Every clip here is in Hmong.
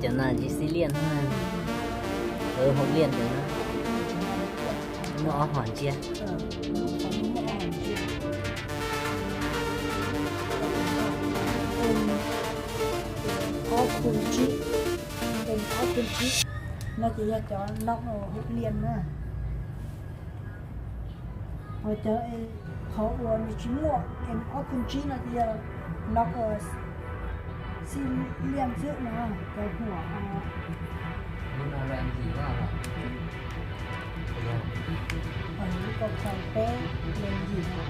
Cov no tsis xib liaj na. Hauv liaj ntawd muaj ob hom ntsia. Ob phuj tsib, ob phuj tsib no ces yog cov noj hauv liaj na. Ho cov qhov uas nws tsis muaj em ob phuj tsib no ces yog noj xib liaj xwb no, cov huam. Lub ko kho peb leej yim no.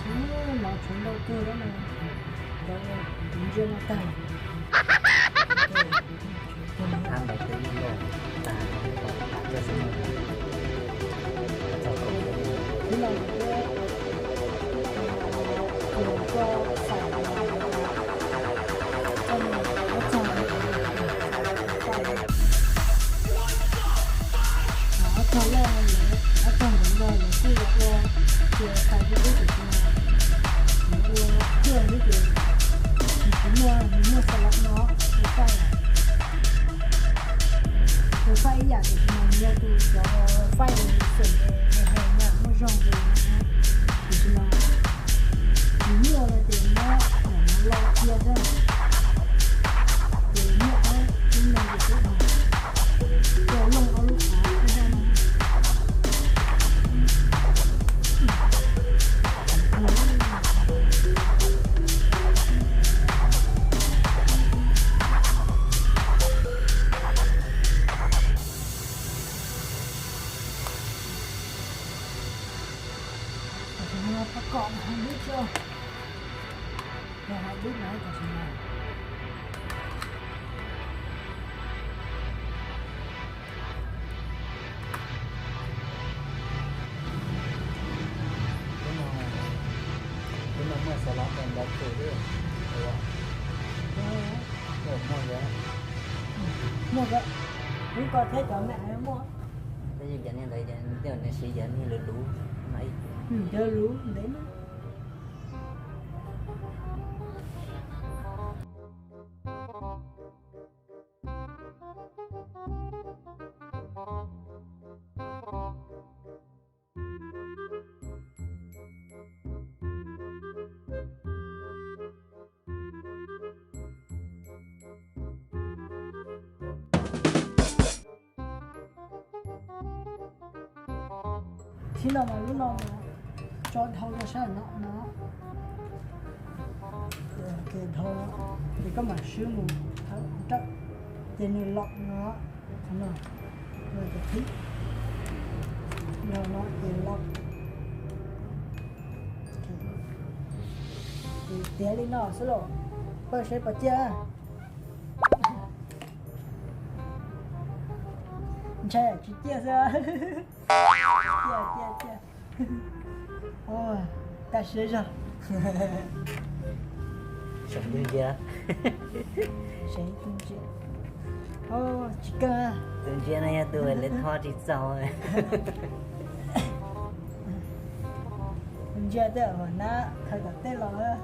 Tshuav no tshuav ntau kawg no, cov ntsia no tag. Ob tog loj, ob tog ntawd no lawv kuj yuav ua, ces xav li ub tsis tau, lawv ua Yog hais dub no tam sim no. Lub no, lub no muaj xav lab ntau kawg li. Muaj, muaj, muaj, ib ko thiab cov me muaj. Tab sis cov niag ntawd, tej zaum nws siv cov niag luv luv no ib, cov luv ntev na. Thib no mas lub no mas tso dhau rau sab no no. Ces dhau no, ces koj mam swb mus thawb rawm, ces nws lom no, qhov no, no ces thib, no no ces lom. Ces tiav li no xwb los, pawj seb puas ciaj. Ntshai tsis ciaj xwb. Ciaj, ciaj, ciaj. Ua, kaj siab zog. Seev tus ntsia. Seev tus ntsia. Tsis kawg. Tus ntsia no yog tus lawv thov tsis txaus. Tus ntsia tej uas nab khaws tom tej los.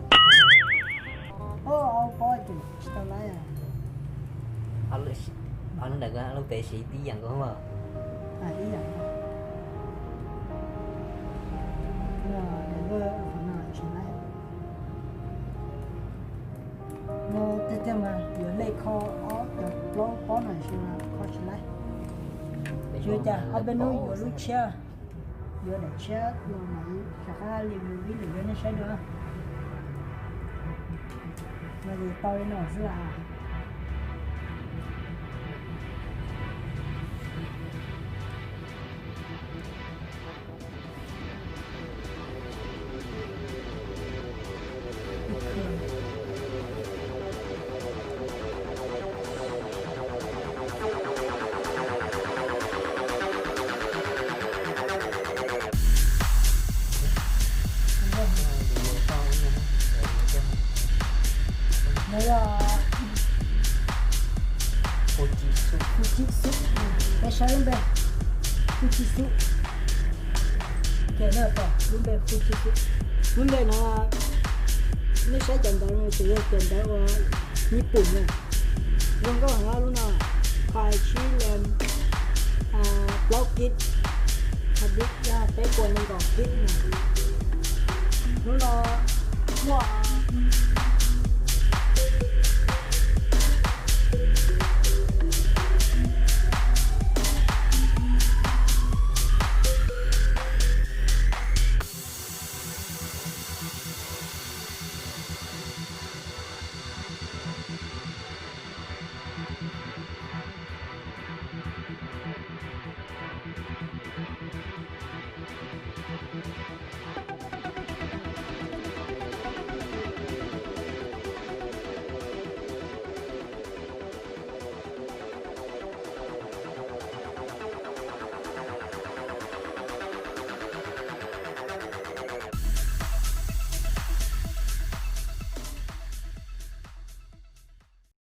Au, pob ces tsis tau lawm. Ob lub ntawm ko ob lub pem siv tib yam nkaus mas. Tib yam. No, qhov no tsis laib. No tiag tiag mas yuav lej kho ob cov plaub pob no tsis kho tsis laib. Yuav cas ob peb hnub yuav lub tshiab, yuav daim tshiab los mas rov qab li movie lawm yuav nej saib dua. No ces tau li no xwb las. No yog Fujitsu, peb saib lub npe Fujitsu. Ces nej pom lub npe Fujitsu, lub npe no, nej saib cov ntawv no ces yog cov ntawv uas Nyij Pooj na. Zoo nkauj heev lub no, qhov tsib lees plaub kib, hard disk yog peb puas nees nkaum kib na. Lub no muaj